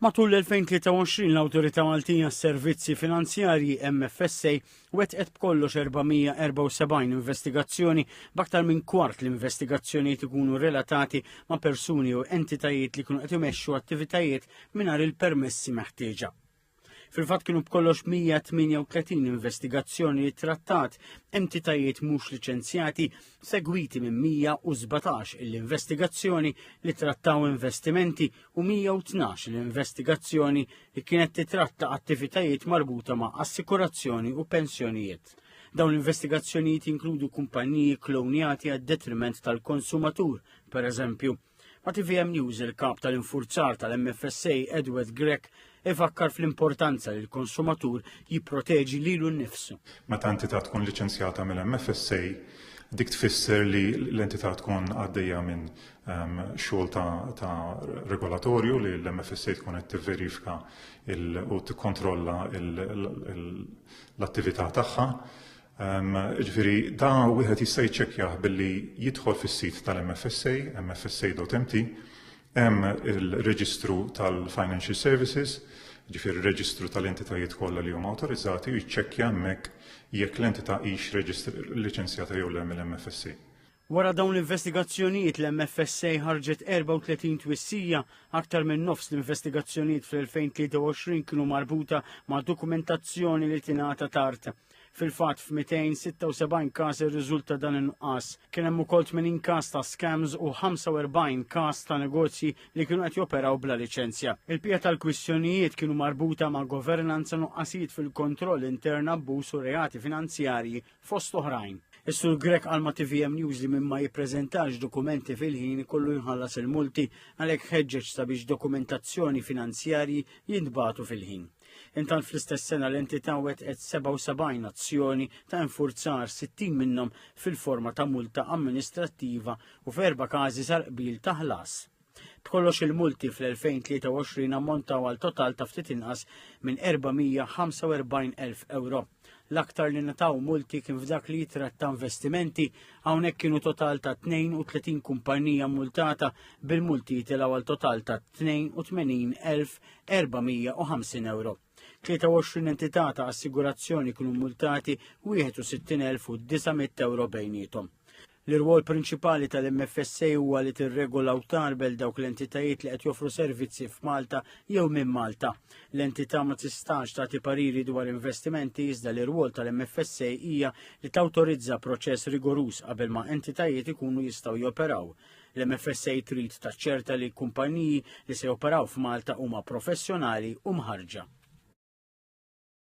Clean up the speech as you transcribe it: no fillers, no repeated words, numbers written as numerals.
Matul l-2023 l-Awtorità Maltija għas-Servizzi Finanzjarji, MFSA, wettqet b'kollox 474 investigazzjoni b'aktar minn kwart l-investigazzjonijiet ikunu relatati ma' persuni u entitajiet li kienu qed imexxu attivitajiet mingħajr il-permessi meħtieġa. Fil-fatt kienu b'kollox 138 investigazzjoni li trattat entitajiet mhux liċenzjati segwiti minn 117 l-investigazzjoni li trattaw investimenti u 112 l-investigazzjoni li kienet titratta attivitajiet marbuta ma' assikurazzjoni u pensjonijiet. Dawn l-investigazzjonijiet jinkludu kumpaniji klonjati għad detriment tal-konsumatur, per eżempju. Ma' TVM News il-kap tal-infurzar tal-MFSA Edward Grech ifakkar fl-importanza li l-konsumatur jipproteġi lilu nnifsu. Meta entità tkun liċenzjata mill-MFSA, dik tfisser li l-entità tkun għaddejja minn ehm, xogħol ta' regolatorju li l-MFSA tkun qed tivverifika u tikkontrolla l-attività tagħha. Ġifieri da wieħed jista' jiċċekkjah billi jidħol fis-sit tal-MFSA, mfsa.mt, hemm il-reġistru tal-Financial Services, ġifieri reġistru tal-entitajiet kollha li huma awtorizzati u jiċċekkja hemmhekk jekk l-entità hix liċenzjata jew le mill-MFSA. Wara dawn l-investigazzjonijiet l-MFSA ħarġet 34 twissija, aktar minn nofs l-investigazzjonijiet fl-2023 kienu marbuta ma' dokumentazzjoni li tingħata tard. Fil-fatt f'276 każ irriżulta dan in-nuqqas. Kien hemm ukoll 80 każ ta' scams u 45 każ ta' negozji li kienu qed joperaw bla liċenzja. Il-bqija tal-kwistjonijiet kienu marbuta ma' governanza nuqqasijiet fil-kontroll intern abbuż u reati finanzjarji fost oħrajn. Is-Sur Grech qal ma' TVM News li min ma jippreżentax dokumenti fil-ħin ikollu jħallas il-multi għalhekk ħeġġeġ sabiex dokumentazzjoni finanzjarji jintbagħtu fil-ħin. Intant fl-istess sena l-entità wettqet 77 azzjoni ta' infurzar 60 minnhom fil-forma ta' multa amministrattiva u f'erba' każi sar qbil ta' ħlas. B'kollox il-multi fl-2023 ammontaw għal total ta' ftit inqas minn 445,000 euro. L-aktar li nataw multi kien f'dak li jitratta investimenti, hawnhekk kienu total ta' 32 kumpanija multata bil-multi jitilgħu għal total ta' 82,450 euro. 23 entità ta' assigurazzjoni kienu multati 61,900 euro bejnietom. L-irwol prinċipali tal-MFSA huwa li tirregola u tarbel dawk l-entitajiet li qed joffru servizzi f'Malta jew minn Malta. L-entità ma tistax tagħti pariri dwar investimenti iżda l-irwol tal-MFSA hija li tawtorizza proċess rigoruż qabel ma entitajiet ikunu jistgħu joperaw. L-MFSA trid taċċerta li kumpaniji li se joperaw f'Malta huma professjonali u mħarġa.